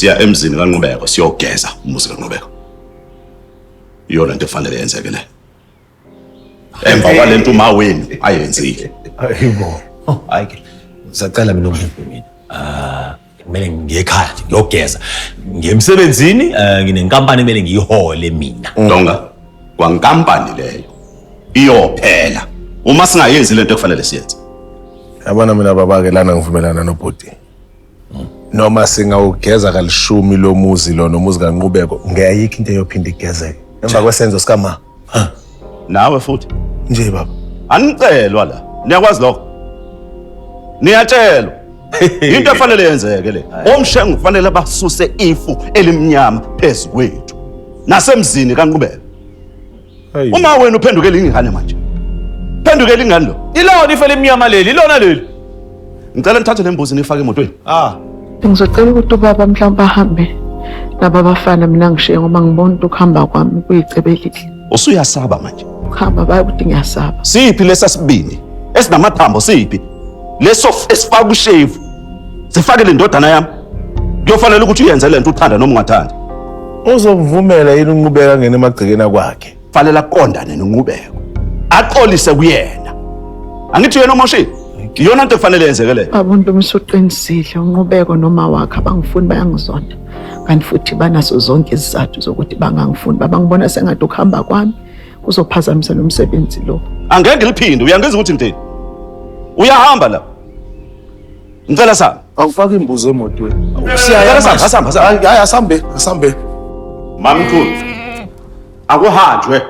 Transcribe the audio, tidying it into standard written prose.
Siya emzini kaNqubeko siyogeza umuzi kaNqubeko. Iyona into efanele yenzeke le. Emva kwalento uma wenu ayenzile. Hayibo. Oh, hayi ke. Ngisacela mina ukuhamba mina. Ah, kumele ngiye ekhaya nje ngiyogeza. Ngiye emsebenzini, eh, nginenkampani kumele ngiyihole mina. Donga kwankampani leyo iyophela uma singayenzi lento ekufanele siyenze. Yabona mina baba ke lana ngivumelana nobhuti. Noma singawugeza kalishumi lo muzi lo nomuzi kaNqubeko ngeyayikho into eyophinda igezeke. Emva kwesenzo sikama. Nawe futhi Nje baba. anicelwa la. Niyakwazi lokho? Niyatshelwa. Into efanele yenzeke le. Omshengu kufanele basuse ifu elimnyama phezu kwethu. Nasemzini kaNqubeko. Uma wena uphendukela ingane manje. Phendukela ingane lo. Ilona ife limnyama leli, ilona leli. Ngicela nithathe le mbuzi nifake emotweni. Ah. Ngizocela ukuthi ubaba mhlawumbe ahambe naba bafana mina ngishiye ngoba ngibona ukuthi ukuhamba kwami kuyicebo elihle. Usuyasaba manje. Ukuhamba baye ukuthi ngiyasaba. Siphi lesa sibindi esinamathambo siphi? Leso esifaka ushevu. Sifake le ndodana yami. Kuyofanele ukuthi uyenze lento uthanda noma ungathandi. Uzomvumela yini uNqubeka angene emagcekeni akwakhe? Fanele aqondane noNqubeko. Axolise kuyena. Angithi yena omoshile. Iyona into ekufanele yenzeke leyo. Baba uNtumiso uqinisile uNqubeko noma wakhe abangifuni bayangizonda. Kanti futhi banazo zonke izizathu zokuthi bangangifuni. Baba ngibona sengathi ukuhamba kwami kuzophazamisa lo msebenzi lo. Angeke ngiliphinde uyangizwa ukuthi ngithini? Uyahamba la. Ngicela sami. Awufaki imbuzi emotweni. Ngicela sami, asihamba, asihamba. Hayi asambe, asambe. Mamkhulu. Akuhanjwe.